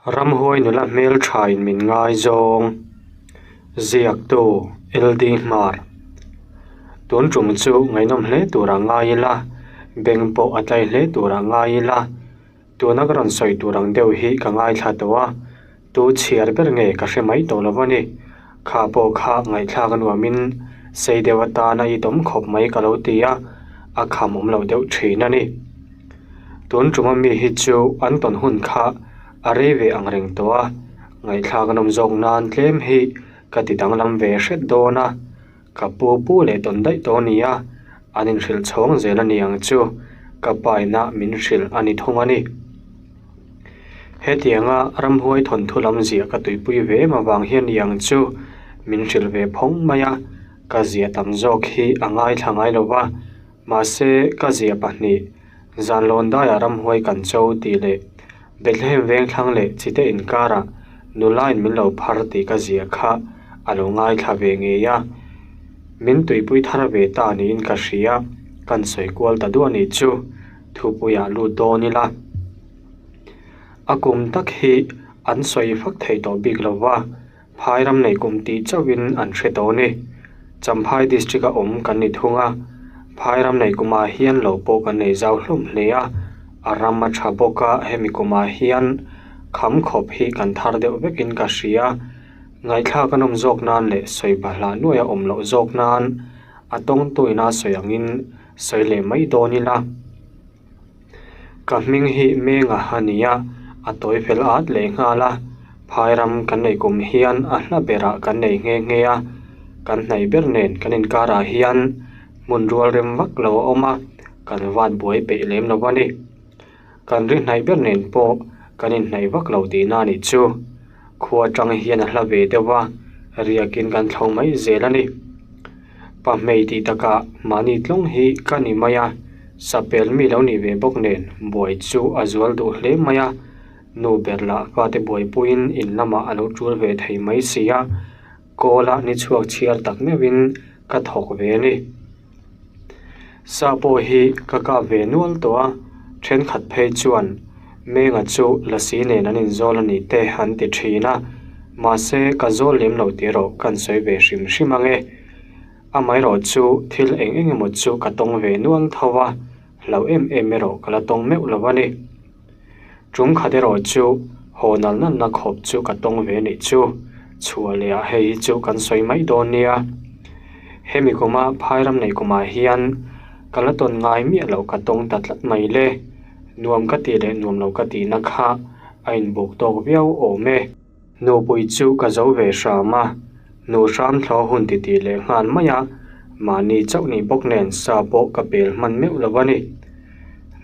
Ramhuai nula hmelthain min ngaizawng. Ziaktu, LD Hmar. Tun tum chu ngaihnawm hle tur a ngai ila, beng pawh a tlai hle tur a ngai ila. Tuna ka rawn sawi tur ang deuh hi ka ngaithla tawh a, tu chhiar ber nge ka hre mai tawh lo a ni. Kha pawh kha ngaihthlak a nuamin sei deuh atana i tawm khawp mai ka lo ti a, a kham awm lo deuh thin a ni. Tun tuma mi hi chu an tawn hun kha a rei ve ang reng tawh a, ngaihthlak a nawm zawk nan tlem hi ka ti danglam ve hret dawn a. Ka pu pu leh tawn daih tawh a ni a, an inhrilh chhawng zel a ni ang chu, ka pa inah min hrilh a ni thung a ni. Hetianga ramhuai thawnthu lam ziah ka tuipui ve em avang hian ni ang chu min hrilh ve phawng mai a, ka ziah tam zawk hi a ngaithla ngai lo va, Mahse, ka zia pahnih, zan lawn daiah ramhuai kan cho tih leh Bethlehem vengthlang leh chite inkarah nulain min lo phar tih ka zia kha a lo ngaithla ve ngei a. Min tuipui thar ve ta niin ka hria, kan sawi kual ta duah nih chu thupuiah lut dawn ila. A kum tak hi an sawi fak thei tawh bik lo va. Phai ram nei kum tih chauhin an hre tawh a ni. Champhai district a awm kan ni thung a, phai ram nei kumah hian lo pawh kan nei zau hlawm hle a, a ram a tha bawk a, hemi kumah hian kham khawp hi kan thar deuh vekin ka hria. Ngaihthlak a nawm zawk nan leh sawi bahlah nuaia awm loh zawk nan a tawngtuina sawi angin sawi leh mai dawn ila. Ka hming hi Menga a ni a, a tawi fel at leh nghal a, phai ram kan neih kum hian a hla berah kan nei nghe nghe a, kan hnaih ber nen kan inkarah hian hmun rual rem vak lo a awm a, kan vat buai peih lem lo a ni. Kan ri hnaih ber nen pawh kan inhnaih vak lo tihna a nih chu. Khua atang hian a hla ve deuh a, riakin kan thlo mai zel a ni. Pahmei tih takah mahni tlawng hi ka ni mai a, sapel mi lo nih ve bawk nen buai chu a zual duh hle mai a, nu ber lah fate buaipuiin in lamah a lo tul ve thei mai si a, kawl ah ni chhuak chhiar tak meuhin ka thawk ve a ni. Sa pawh hi ka kap ve nual tawh a, thenkhat phei chuan Menga chu lasi nen an inzawl a nih te an ti thin a, mahse ka zawl lem lo tih erawh kan sawi ve hrim hrim ang e. Amaherawh chu thil eng eng emaw chu ka tawng ve nual tho a, hlauh em em erawh ka la tawng meuh lo a ni. Tum khat erawh chu haw nal nalna khawp chu ka tawng ve nih chu, chhuah leh ah hei hi chu kan sawi mai dawn nia. Hemi kuma phai ram neih kumah hian ka la tawn ngai miah loh ka tawng ta tlat mai le, nuam ka tih leh nuam lo ka tihna kha a inbuk tawk viau awm e. Nupui chu ka zo ve hram a, nu hram thlaw hun ti tih leh nghal mai a, mahni chauh nih bawk nen sa pawh ka pel hman meuh lo a ni.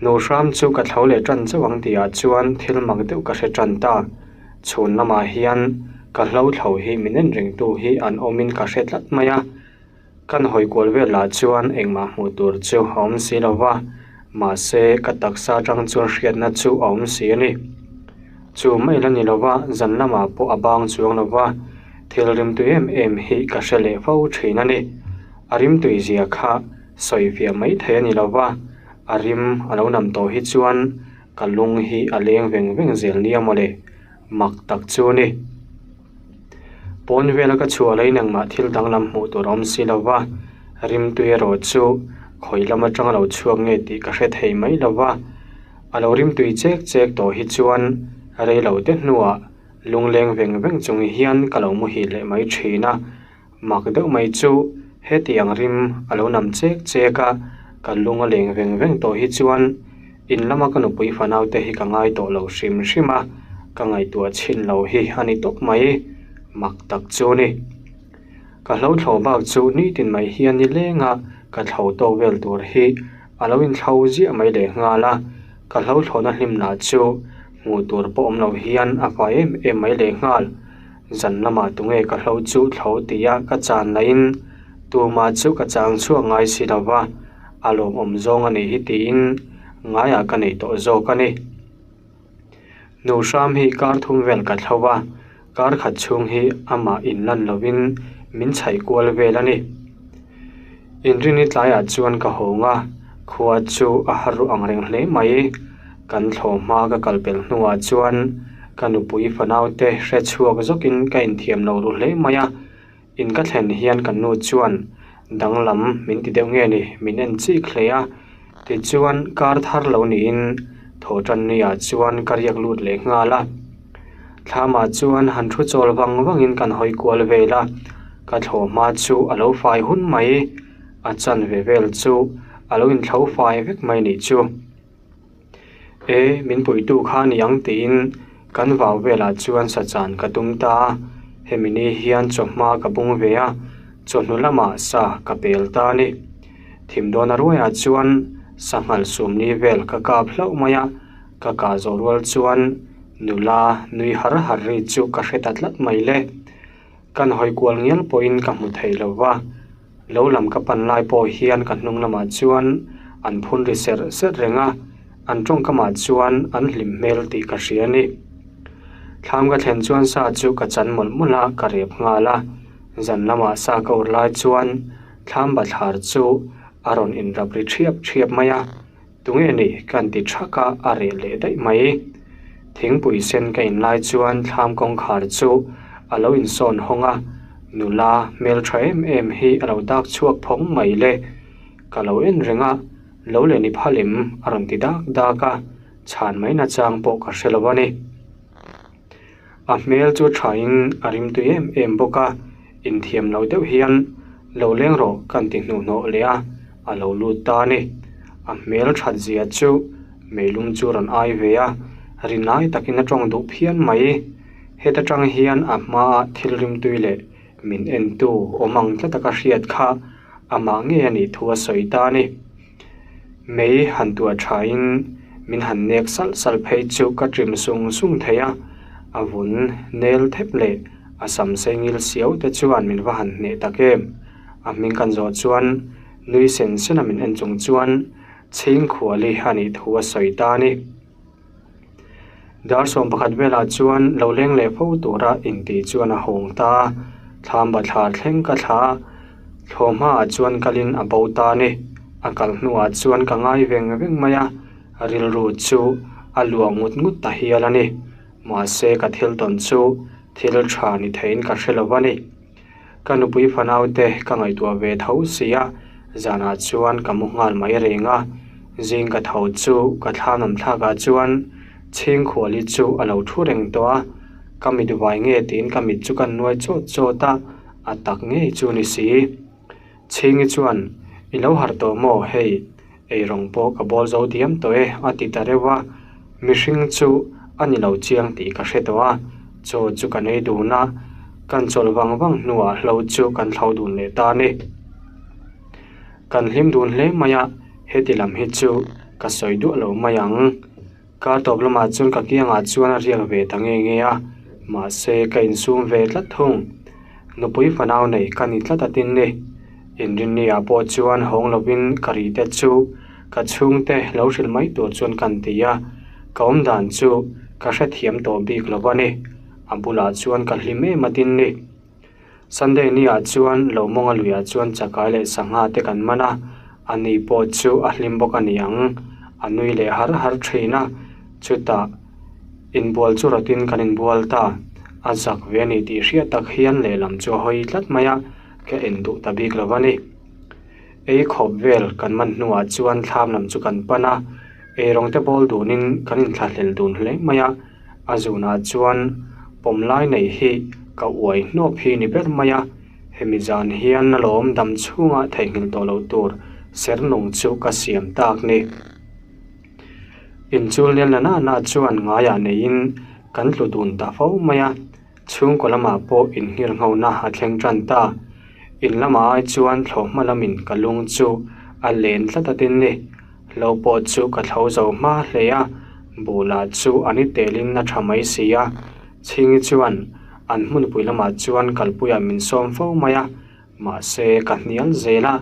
Nu hram chu ka thlo leh tan chauh ang tihah chuan thil mak deuh ka hre tan ta. Chhun lamah hian ka hlo thlo hi min en rengtu hi an awmin ka hre tlat mai a. Kan hawi kual vel lah chuan engmah hmuh tur chu a awm si lo va, mahse ka taksa atang chuan hriatna chu a awm si a ni. Chu mai la ni lo va, zan lamah pawh a bang chuang lo va, thil rimtui em em hi ka hre leh fo thin a ni. A rimtui zia kha sawi fiah mai thei a ni lo va, a rim a lo nam tawh hi chuan ka lung hi a leng veng veng zel nia mawle, mak tak chu a ni. Pawn vela ka chhuah laiin engmah thil danglam hmuh tur a awm si lo va, rimtui erawh chu khawi lam atanga lo chhuak nge tih ka hre thei mai lo va, a lo rimtui chek chek tawh hi chuan rei lo te hnuah lungleng veng veng chung hian ka lo muhil leh mai thin a. Mak deuh mai chu hetiang rim a lo nam chek chek a, ka lung a leng veng veng tawh hi chuan in lama ka nupui fanau te hi ka ngai tawh lo hrim hrim a, ka ngaihtuah chhin lo hi a ni tawp mai, mak tak chu a ni. Ka hlo thlo bak chu nitin mai hian ni leng a, ka thlo tawk vel tur hi a lo inthlo ziah mai leh nghal a, ka hlo thlawhna hlim lah chu hmuh tur pawh awm lo hian a fai em em mai leh nghal. Zan lamah tunge ka hlo chu thlo tia ka chan lahin tumah chu ka chang chhuak ngai si lo va, a lawmawm zawng a nih hi tiin ngaiah ka nei tawh zawk a ni. Nu hram hi kar thum vel ka thlo va, kar khat chhung hi amah inlan lovin min chhaih kual vel a ni. Inrini tlaiah chuan ka hawng a, khua chu a har ru ang reng hle mai. Kan thlawh hma ka kal pel hnuah chuan. Ka nupui fanaute hre chhuak zawkin ka inthiam lo ru hle mai a. In ka thlen hian ka nu chuan danglam min ti deuh nge ni min en chik hle a. Tichuan kar thar lo niin thawhtanniah chuan ka riak lut leh nghal a. Thlamah chuan han thu chawl vang vangin kan hawi kual vel a, ka thlawh hma chu a lo fai hun mai. A chanve vel chu a lo inthlo fai vek mai nih chu. E, min puitu kha a ni ang tiin kan vau velah chuan sachan ka tum ta a, hemi ni hian chawhma ka bung ve a, chawhnu lamah sa ka pel ta a ni. Thim dawna ruaiah chuan sanghal sumni vel ka kap hlauh mai a, ka kah zawh rual chuan nula nui har har ri chu ka hre ta tlat mai le. Kan hawi kual ngial pawhin ka hmu thei lo va, lo lam ka pan lai pawh hian ka hnung lamah chuan an phun ri serh serh reng a, an tawngkamah chuan an hlim hmel tih ka hria a ni. Thlam ka thlen chuan sa chu ka chan mawlh mawlh a, ka rep nghal a, zan lamah sa ka ur lai chuan thlam bathlar chu a rawn inrap ri thiap thiap mai a. Tunge ni kan ti thak a, a reh leh daih mai. Thingpui sen ka in lai chuan thlam kawngkhar chu a lo insawn hawng a, nula hmeltha em em hi a lo dak chhuak phawng mai le. Ka lo en reng a, lo leh ni phal em a rawn ti dak dak a, chhan mai nachang pawh ka hre lo a ni. A hmel chu thain a rimtui em em bawk a, inthiam lo deuh hian lo leng rawh kan ti hnuhnawh leh a, a lo lut ta a ni. A hmel that zia chu meilum chu rawn ai ve a, rinai takin a tawng duh phian mai. Heta tang hian a hmaa thil rimtui leh min entu awm ang tlat taka hriat kha amah ngei a nih thu a sawi ta a ni. Mei han tuah thain min han nek salh salh phei chu ka trim sung sung thei a, a vun nel thep leh a sam sei ngil siau te chuan min va han hneh tak em. A hming kan zawh chuan nui sen sen a min en chung chuan Chhingkhuali a nih thu a sawi ta a ni. Dar 11 velah chuan lo leng leh fo tura intih chuan a hawng ta a, thlam bathlar thleng ka thla a, thlawh hmaah chuan kalin a bo ta a ni. A kal hnuah chuan ka ngai veng veng mai a, rilru chu a luah ngut ngut ta hial a ni. Mahse ka thil tawn chu thil tha ni theiin ka hre lo a ni. Ka nupui fanaute ka ngaihtuah ve tho si a, zanah chuan ka mu nghal mai reng a. Zing ka tho chu ka thla nawm thlakah chuan Chhingkhuali chu a lo thu reng tawh a, ka mit vai nge tiin ka mit chu ka nuai chawt chawt a, a tak ngei chu ni si. Chhingi chuan, I lo harh tawh maw hei? Eirawng pawh ka bawl zo diam tawh e a ti ta reuh a, mihring chu a ni lo chiang tih ka hre tawh a, chaw chu kan ei dun a, kan chawlh vang vang hnuah hlo chu kan thlo dun leh ta a ni. Kan hlim dun hle mai a, heti lam hi chu ka sawi duah lo mai ang. Kar tawp lamah chuan ka kiangah chuan a riak ve ta nge nge a, mahse ka insum ve tlat thung. Nupui fanau nei ka ni tlat a tin ni. Inrinni-ah pawh chuan hawng lovin ka ri te chu ka chhungte lo hrilh mai tur chuan kan ti a, ka awmdan chu ka hrethiam tawh bik lo a ni. A bulah chuan ka hlim em a tin ni. Sunday ni ah chuan lo mawnga luiah chuan chakai leh sangha te kan man a, a ni pawh chu a hlim bawk a ni ang, a nui leh har har thin a, chutah inbual chu rawtin kan inbual ta, a zak ve a ni tih hriat tak hian lehlam chu a hawi tlat mai a, ka en duh ta bik lo a ni. Ei khawp vel kan man hnuah chuan thlam lam chu kan pan a, eirawng te bawl dunin kan inthlahlel dun hle mai a, A zunah chuan pawm lai nei hi ka uai hnawp hi ni ber mai a, hemi zan hian alawm dam chhunga theihnghilh tawh loh tur ser nung chu ka siam tak ni. Inchul nel na na chuan ngaiah neiin kan tlu dun ta fo mai a. Chhungkaw lamah pawh inngirngho-na a thleng tan ta. In lamah ai chuan thlawh hma lamin ka lung chu a len tlat a tin ni. Hlo pawh chu ka thlo zo hma hle a, buh lah chu a ni telin a tha mai si a. Chhingi chuan an hmunpui lamah chuan kalpuiah min sawm fo mai a, mahse ka hnial zel a,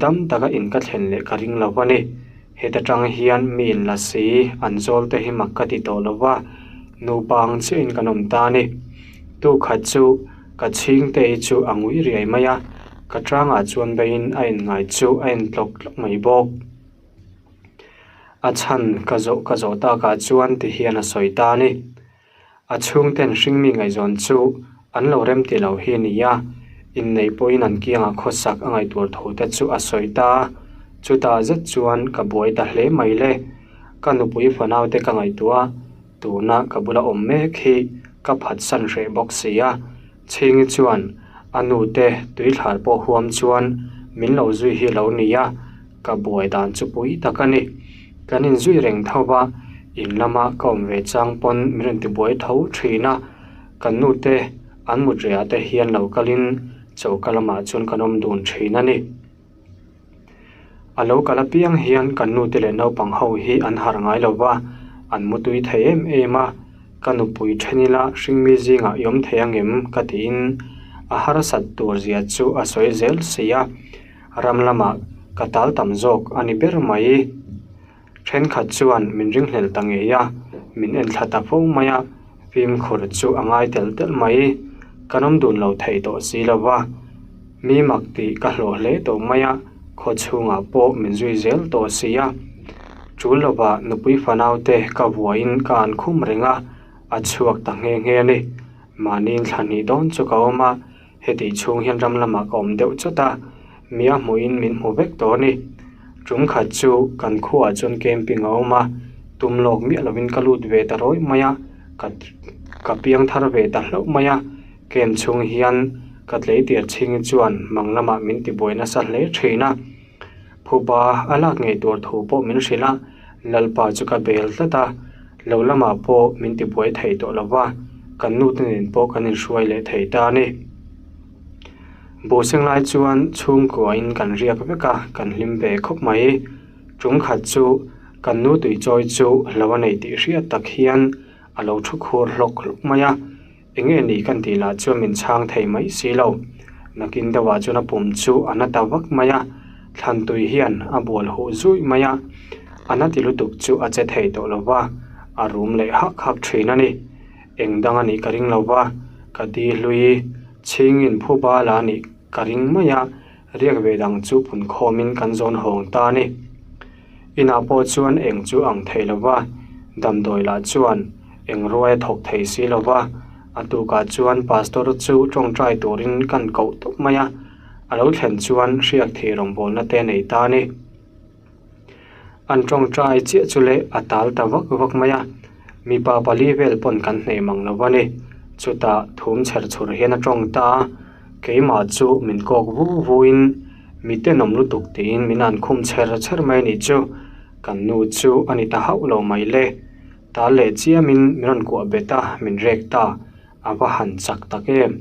dam taka in ka thlen leh ka ring lo a ni. Heta tang hian mi in la si an zawl te hi mak ka ti tawh lo va, nupa ang chiahin kan awm ta a ni. Tu khat chu ka chhing te hi chu a ngui riai mai a, ka tangah chuan beiin a inngai chu a en tlawk tlawk mai bawk. A chhan ka zawh ka zawh takah chuan ti hian a sawi ta a ni. A chhungten hringmi ngaihzawn chu an lo rem ti lo hi a ni a, inneih pawhin an kiangah khawsak a ngaihtuah thu te chu a sawi ta a, chutah zet chuan ka buai ta hle mai le. Ka nupui fanaute ka ngaihtuah a, tuna ka bula awm mek hi ka phatsan hreh bawk si a, Chhingi chuan a nute tuithlar pawh huam chuan min lo zui hi lo ni a, ka buai dan chu pui tak a ni. Kan inzui reng tho va, in lama ka awm ve chang pawn min rawn tibuai tho thin a, kan nute an mut rehah te hian lo kalin choka lamah chuan kan awm dun thin a ni. A lo kal apiang hian kan nute leh naupang ho hi an harh ngai lo va, an mutui thei em em a, ka nupui then ila hringmi zingah i awm thei angem ka tiin a harsat tur zia chu a sawi zel si a, ram lamah ka tal tam zawk a ni ber mai. Thenkhat chuan min ringhlel ta ngei a, min en thla ta fo mai a, fimkhur chu a ngai telh telh mai. Kan awm dun lo thei tawh si lo va, mi mak tih ka hlawh hle tawh mai a, khaw chhungah pawh min zui zel tawh si a. Tul lovah nupui fanaute ka vuahin ka an khum reng a, a chhuak ta nghe nghe a ni. Mahniin thla hnih dawn chu ka awm a, Hetih chhung hian ram lamah ka awm deuh chawt a, mi a hmuhin min hmu vek tawh a ni. Tum khat chu kan khuaah chuan camping a awm a, tum lawk miah lovin ka lut ve ta rawih mai a, ka ka piang thar ve ta hlauh mai a. Camp chhung hian ka tleitir chhingi chuan mang lamah min tibuai nasa hle thin a. Phuba a lak ngei tur thu pawh min hrilh a, Lalpa chu ka bel tlat a, lo lamah pawh min tibuai thei tawh lo va, kan nute nen pawh kan inhruai leh thei ta a ni. Buhseng lai chuan chhungkuain kan riak vek a, kan hlim ve khawp mai. Tum khat chu kan nu tuichawi chu lo a nei tih hriat tak hian a lo thu khur hlawk hlawk mai a. Enge ni kan tih lah chuan min chhang thei mai si lo. Nakin deuhah chuan a pum chu a na ta vak mai a, thlan tui hian a bual huh zuih mai a. A na ti lutuk chu a che thei tawh lo va, a rum leh hak hak thin a ni. Eng dang a nih ka ring lo va, ka di hlui chhingin phuba la nih ka ring mai a, riak ve dang chu pun khawmin kan zawn hawng ta a ni. Inah pawh chuan eng chu ang thei lo va, damdawi lah chuan eng ruai a thawk thei si lo va, a tukah chuan pastor chu tawngtai turin kan koh tawp mai a, a lo thlen chuan hriak thih rawngbawlna te nei ta a ni. An tawngtai chiah chu leh a tal ta vak vak mai a, mipa pali vel pawn kan hneh mang lo va ni. Chutah thum chher chhur hian a tawng ta a, keimah chu min kawk vu vuin Mi tenawm lutuk tiin min an khum chher chher mai anih chu, kan nu chu a ni ta hauh lo mai le. Tal leh chiamin min rawn kuah bet a, min rek ta, a va han chak tak em.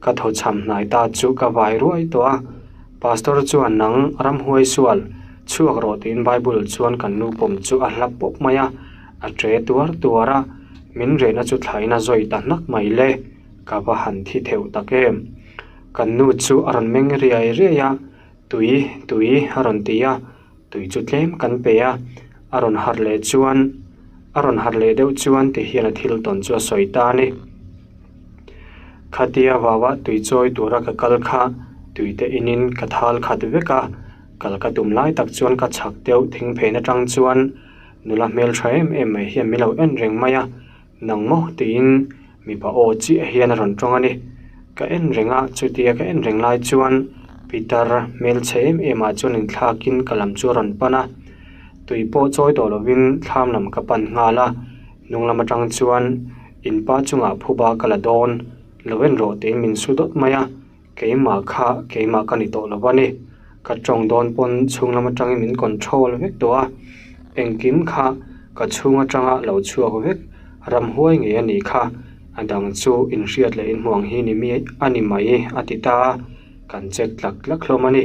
Ka thaw chham hnai ta chu ka vai ruai tawh a, Pastor chuan nang ramhuai sual, chhuak rawh tiin Bible chuan kan nu pawm chu a hlap pawp mai a, a tre tuar tuar a, min rehna chu thlain a zawi ta hnak mai le, ka va han thi theuh tak em. Kan nu chu a rawn meng riai riai a, Tui, tui a rawn ti a, tui chu tlem kan pe a, a rawn harh leh chuan, a rawn harh leh deuh chuan ti hian a thil tawn chu a sawi ta a ni. Khatia vauah tui chawi tura ka kal kha tui te inin ka thal khat vek a, kal ka tum lai tak chuan ka chhak deuh thing phen atang chuan nula hmeltha em em mai hian min lo en reng mai a, Nang maw? tiin mipa aw chiah hian a rawn tawng a ni. Ka en reng a, chutia ka en reng lai chuan Peter hmelchhe em em ah chuan inthlakin ka lam chu a rawn pan a. Tui pawh chawi tawh lovin thlam lam ka pan nghal a, hnung lam atang chuan in pa chungah phuba ka la dawn, lo en rawh tiin min su dawt mai a. Keimah kha keimah ka ni tawh lo a ni. Ka tawng dawn pawn chhung lam atangin min control vek tawh a, engkim kha ka chhung atanga lo chhuak vek ramhuai ngei a nih kha, a dang chu inhriat leh inhmuang hi ni mi a ni mai a ti ta a, kan check tlak tlak hlawm a ni.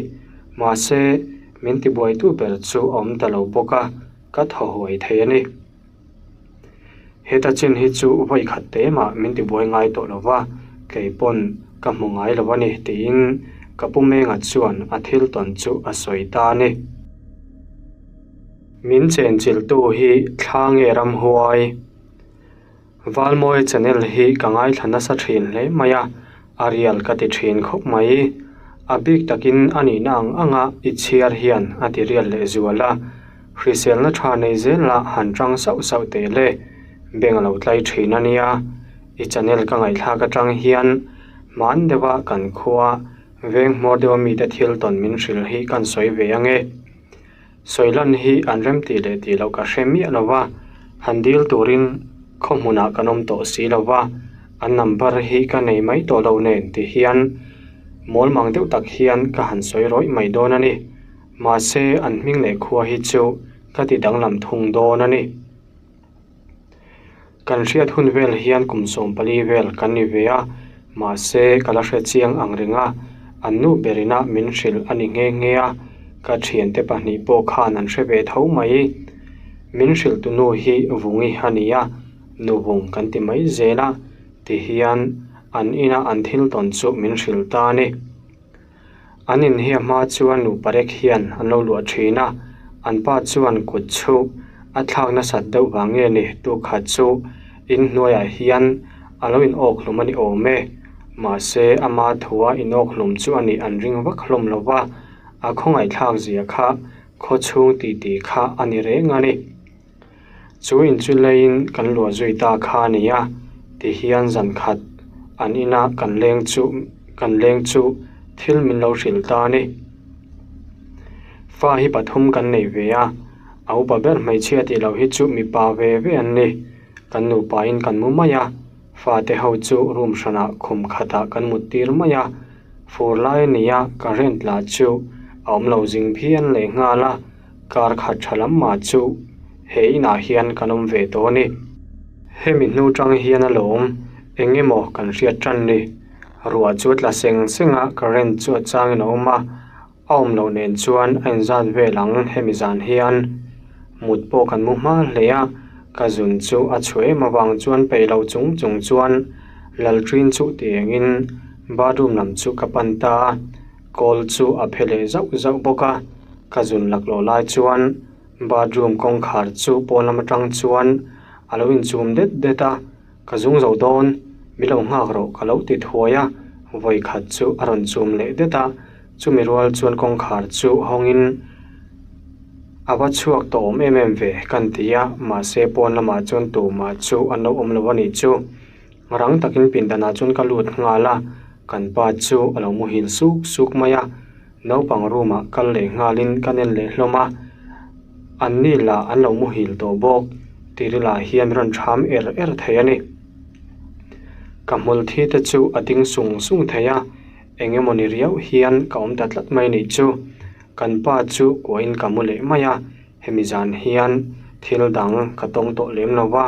Mahse, min tibuaitu ber chu a awm ta lo bawk a, ka thaw huai thei a ni. Heta chin hi chu vawi khat te mah min tibuai ngai tawh lo va, kei pawn ka hmu ngai lo a ni tiin ka pu Menga chuan a thil tawn chu a sawi ta a ni. Min chenchilhtu hi thla nge ramhuai? Valmawi channel hi ka ngaithla nasa thin hle mai a, a real ka ti thin khawp mai. A bik takin a nihna ang anga i chhiar hian a ti real lehzual a. Hriselna tha nei zel lah han tang sauh sauh teh le, beng a lo tlai thin a nia. I channel ka ngaihthlak atang hian hman deuha kan khua veng hmawr deuha mite thil tawn min hrilh hi kan sawi ve ange. Sawi lan hi an rem tih leh tih loh ka hre miah lo va, han dil turin khaw hmunah kan awm tawh si lo va, an number hi ka nei mai tawh lo nen ti hian mawl mang deuh tak hian ka han sawi rawih mai dawn a ni. Mahse an hming leh khua hi chu ka ti danglam thung dawn a ni. Kan hriat hun vel hian kum 14 vel kan ni ve a, mahse ka la hre chiang ang reng a, an nu berina min hrilh a ni nghe nghe a, ka thiante pahnih pawh khan an hre ve tho mai. Min hrilh tu nu hi Vungi a ni a, nu Vung kan ti mai zel a, tihian an ina an thil tawn chu min hrilh ta a ni. An inhia hma chuan nupa rek hian an lo luah thin a, an pa chuan kut chu a thlak nasat deuh vang nge ni tu khat chu in hnuaiah hian a lo inawk hlum a ni awm e. Mahse ama thua inawk hlum chu a nih an ring vak hlawm lo va, a khawngaihthlak zia kha khaw chhung titi kha a ni reng a ni. Chu in chu leiin kan luah zui ta kha a ni a, tihian zan khat an ina kan leng chu kan leng chu thil min lo hrilh ta a ni. Fa hi pathum kan nei ve a, a upa ber hmeichhia tih loh hi chu mipa ve ve an ni. Kan nupain kan mu mai a, fate ho chu room hranah khum khatah kan mut tir mai a, fur lai a ni a, current lah chu a awm lo zing phian lehnghal a. Kar khat tha lam mah chu he inah hian kan awm ve tawh a ni. Hemi hnu tang hian a lawm eng emaw kan hriat tan ni. Ruah chu a tla seng seng a, current chu a changin a awm a, a awm loh nen chuan a inzat vel ang hemi zan hian. Mut pawh kan mu hma hle a, ka zun chu a chhuah em avang chuan peih lo chung chung chuan lalṭin chu ti engin bathroom lam chu ka pan ta a. Kawl chu a phe leh zauh zauh bawk a, ka zun laklawh lai chuan bathroom kawngkhar chu pawn lam atang chuan a lo inchum det det a, ka zung zo dawn, mi lo nghak rawh ka lo ti thuai a, vawi khat chu a rawn chum leh det a, chumi rual chuan kawngkhar chu hawngin a va chhuak tawh awm em em ve kan ti a, mahse pawn lamah chuan tumah chu an lo awm lo a nih chu. Rang takin pindanah chuan ka lut nghal a, kan pa chu a lo muhil suk suk mai a, naupang room ah kal leh nghalin ka nen leh hlawm a, an ni lah an lo muhil tawh bawk, tiril ah hian rawn ṭham er er thei a ni. Ka hmul thi te chu a ding sung sung thei a, eng emaw ni riau hian ka awm ta tlat mai nih chu, kan pa chu kuahin ka mu leh mai a. Hemi zan hian thil dang ka tawng tawh lem lo va,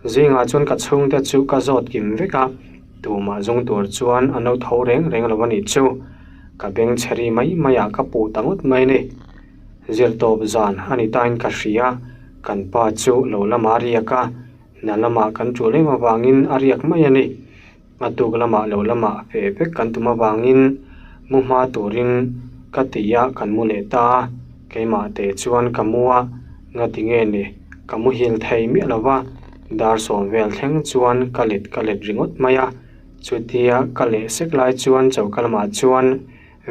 zingah chuan ka chhungte chu ka zawt kim vek a, tumah zung tur chuan an lo tho reng reng lo a nih chu. Ka beng chhe ri mai mai ah ka puh ta ngawt mai ni. Zirtawp zan a ni tain ka hria, kan pa chu lo lamah a riak a, hna lamah kan tul em avangin a riak mai a ni. A tuk lamah lo lamah feh vek kan tum avangin mu hma turin ka ti a kan mu leh ta a, keimah teh chuan ka mu a, ngati nge ni ka muhil thei miah lo va, dar sawm vel thleng chuan ka let ka let ringawt mai a, chutia ka leh sek lai chuan choka lamah chuan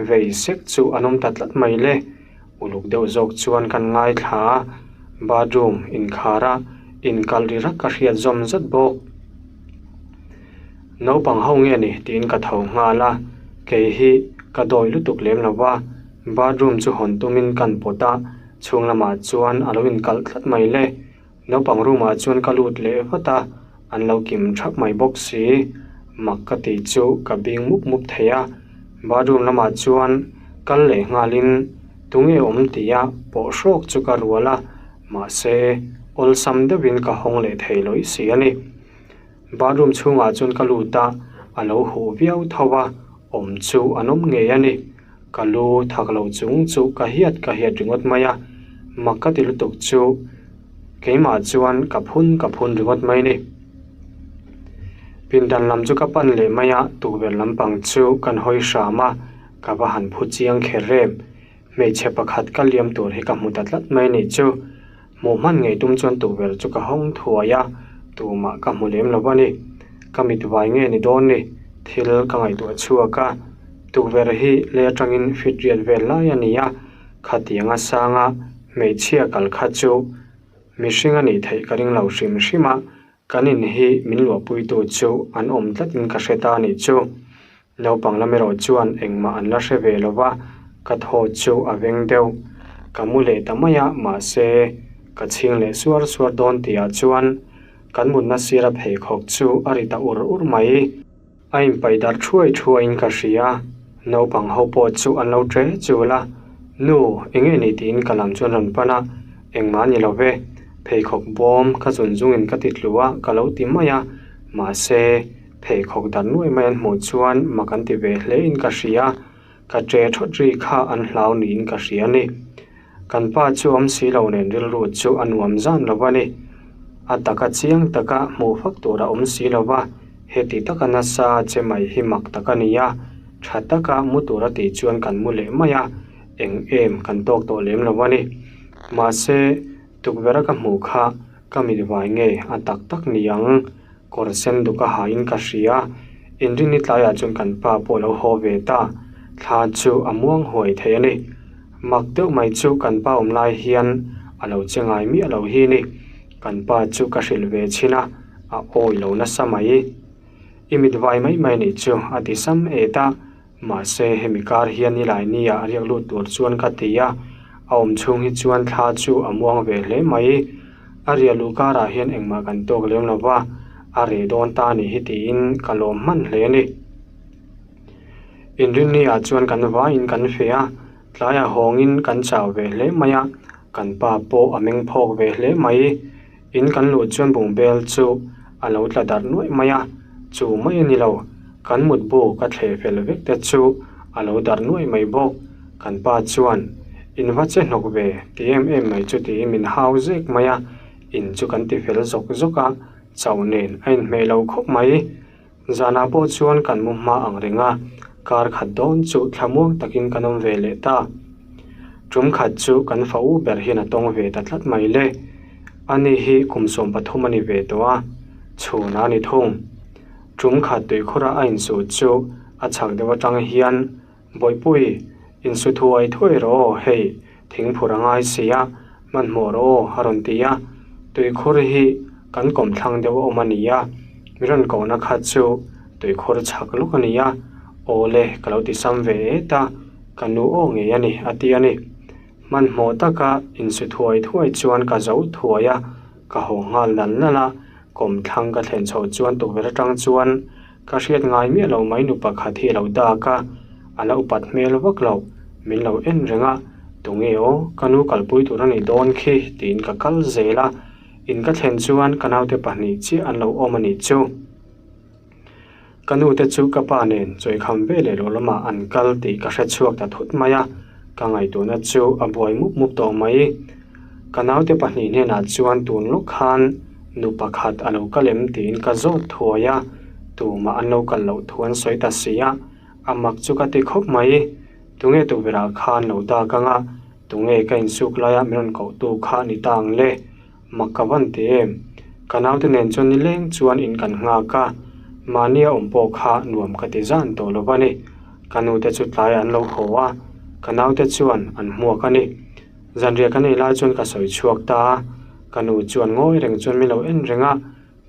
vei sek chu an awm ta tlat mai le, uluk deuh zawk chuan kan ngaithla a, bathroom inkhar a inkalh ri rak ka hriat zawm zat bawk. Naupang ho nge ni tiin ka tho nghal a, kei hi ka dawi lutuk lem lo va, bathroom chu hawn tumin kan pawt a, chhung lamah chuan a lo inkalh tlat mai le. Naupang room ah chuan ka lut leh vat a, an lo kim thap mai bawk si. Mak ka tih chu ka bing mup mup thei a, bathroom lamah chuan kal leh nghalin tunge awm tia pawh hrawk chu ka rual a, mahse awlsam deuhin ka hawng leh thei lawih si a ni. Bathroom chhungah chuan ka lut a, a lo huh viau tho a, awm chu an awm ngei a ni. Ka lu thak lo chung chu ka hiat ka hiat ringawt mai a, mak ka ti lutuk chu keimah chuan ka phun ka phun ringawt mai a ni. Pindan lam chu ka pan leh mai a, tukverh lampang chu kan hawi hram a, ka va han phu chiang kher em. Hmeichhe pakhat ka liam tur hi ka hmu ta tlat mai a nih chu. Hmuh hman ngei tum chuan tukverh chu ka hawng thuai a, tumah ka hmu lem lo a ni. Ka mit vai nge ni dawn ni? Thil ka ngaihtuah chhuak a, tukverh hi lei atangin fit riat vel lai a ni a, khatianga sanga hmeichhia kal kha chu mihring a nih theih ka ring lo hrim hrim a. Kan in hi min luahpuitu chu an awm tlatin ka hre ta a nih chu. Naupang lam erawh chuan engmah an la hre ve lo va, ka thaw chu a veng deuh. Ka mu leh ta mai a, mahse, ka chhing leh suar suar dawn tihah chuan kan mutna sira pheikhawk chu a ri ta ur ur mai. A inpaih darh thuai thuaiin ka hria, naupang ho pawh chu an lo ṭe chul a, Nu, eng nge ni tiin ka lam chuan rawn pan a, engmah a ni lo ve, pheikhawk bawm ka zun zungin ka ti tlu a ka lo ti mai a, mahse, pheikhawk darh nuai mai an hmuh chuan mak an ti ve hlein ka hria, ka ṭe ṭhawt ri kha an hlau niin ka hria a ni. Kan pa chu awm si lo nen rilru chu a nuam zan lo a ni. A taka chiang taka hmuh fak tur a awm si lo va, heti taka nasa che mai hi mak tak a ni a, tha taka mu tur a tih chuan kan mu leh mai a, eng em kan tawk tawh lem lo a ni. Mahse, tukverh a ka hmuh kha ka mit vai nge a tak tak ni ang, kawr sen duk a hain ka hria. Inrinni tlaiah chuan kan pa pawh a lo haw ve ta, thla chu a muang huai thei a ni. Mak deuh mai chu kan pa awm lai hian a lo che ngai miah lo hi ni. Kan pa chu ka hrilh ve chhin a, a awi lo nasa mai. I mit vai mai mai nih chu a ti sam et a, mahse hemi kar hian nilai nia a riak lut tur chuan ka ti a, a awm chhung hi chuan thla chu a muang ve hle mai. A riah luh karah hian engmah kan tawk lem lo va, a reh dawn ta nih hi tiin ka lawm hman hle a ni. Inrinni ah chuan kan vaiin kan feh a, tlaiah hawngin kan chau ve hle mai a, kan pa pawh a meng phawk ve hle mai. In kan luh chuan bungbel chu a lo tla darh nuaih mai a, chu mai a ni lo, kan mutbu ka thleh fel vek te chu a lo darh nuaih mai bawk. Kan pa chuan, In va che hnawk ve ti em em mai chu tiin min hau zek mai a, in chu kan ti fel zawk zawk a, chauh nen a inhmeh lo khawp mai. Zanah pawh chuan kan mu hma ang reng a, kar khat dawn chu thlamuang takin kan awm ve leh ta. Tum khat chu kan fa u ber hian a tawng ve ta tlat mai le. Ani hi kum 13 a ni ve tawh a, chhun a ni thung. Tum khat tuikhura a insu chu a chhak deuh atang hian Bawihpui, insu thuai thuai rawh aw, hei, thingphur a ngai si a, hmanhmawh rawh aw, a rawn ti a. Tuikhur hi kan kawmthlang deuh a awm a ni a, mi rawn kohna kha chu tuikhur chhak lawk a ni a, aw le, ka lo ti sam ve et a, ka nu aw ngei a ni, a ti a ni. Hmanhmawh taka insu thuai thuai chuan ka zo thuai a, ka haw nghal nal nal a, kawmthlang ka thlen chhoh chuan tukverh atang chuan Ka hriat ngai miah lo mai nu pakhat hi a lo dak a, a la upat hmel vak lo, min lo en reng a, tunge aw, ka nu kalpui tur a nih dawn khi tiin ka kal zel a, in ka thlen chuan ka naute pahnih chiah an lo awm a nih chu. Ka nu te chu ka pa nen chawikham ve leh lo lamah an kal tih ka hre chhuak ta thut mai a, ka ngaihtuahna chu a buai mup mup tawh mai. Ka naute pahnih hnenah chuan tun lawk khan nu pakhat a lo kal em tiin ka zawt thuai a, tumah an lo kal loh thu an sawi ta si a, a mak chu ka ti khawp mai. Tunge tukverhah khan lo dak ang a, tunge ka insuk laia min rawn kohtu kha ni ta ang le? Mak ka van ti em? Ka naute nen chuan nileng chuan in kan nghak a, mahnia awm pawh kha nuam ka ti zan tawh lo va ni. Ka nute chu tlaiah an lo haw a, ka naute chuan an hmuak a ni. Zanriah ka nei lai chuan ka sawi chhuak ta a, ka nu chuan ngawi reng chuan min lo en reng a,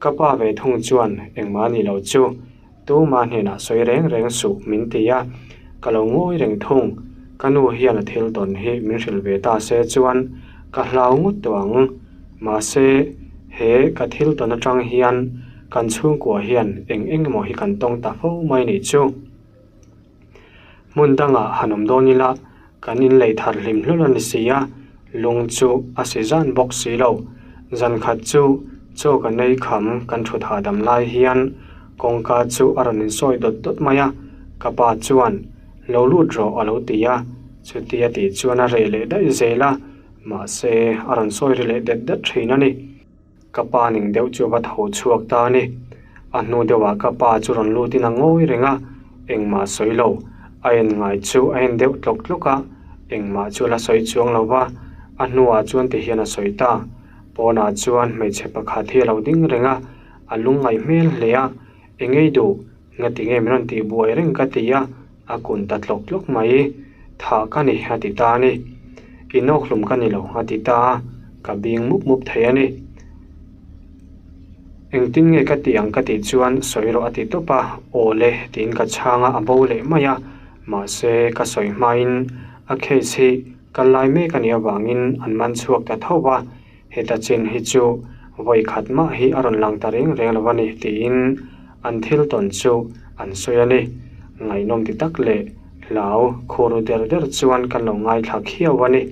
ka pa ve thung chuan engmah ni lo chu tuma hnenah sawi reng reng suh min ti a, ka lo ngawi reng thung, ka nu hian a thil tawn hi min hrilh ve ta se chuan ka hlau ngawt tawh ang, mahse he ka thil tawn atang hian kan chhungkua hian eng eng emaw hi kan tawng ta fo mai nih chu. Hmun dangah han awm dawn ila kan inlei thar hlim hlul a ni si a, lung chu a si zan bawk si lo. Zan khat chu chaw ka nei kham kan thut hahdam lai hian kawngka chu a rawn insawi dawt dawt mai a, ka pa chuan lo lut rawh a lo ti a, chutia tih chuan a reh leh daih zel a, mahse a rawn sawi ri leh det det thin a ni. Ka pa ning deuh chu a va tho chhuak ta a ni. A hnu deuhah ka pa chu rawn lutin a ngawi reng a, engmah sawi lo. A en ngai chu a en deuh tlawk tlawk a, engmah chu a la sawi chuang lo va. A hnuah chuan tihian a sawi ta. Pawnah chuan hmeichhe pakhat hi a lo ding reng a, a lungngaih hmel hle a, Engei duh, ngati nge min rawn tih buai reng ka ti a, a kun ta tlawk tlawk mai. Thah ka ni a ti ta a ni. Inawkhlum ka ni lo a ti ta a, ka bing mup mup thei a ni. Engtin nge ka tih ang ka tih chuan sawi rawh a ti tawp a, aw le tiin ka chhang a, a bo leh mai a, mahse ka sawi hmain a case hi kal lai mek a nih avangin an man chhuak ta tho va, heta chin hi chu vawi khat mah hi a rawn lang ta reng reng lo a ni tiin an thil tawn chu an sawi a ni. Ngaihnawm ti tak leh hlau khur der der chuan kan lo ngaithla khiau a ni.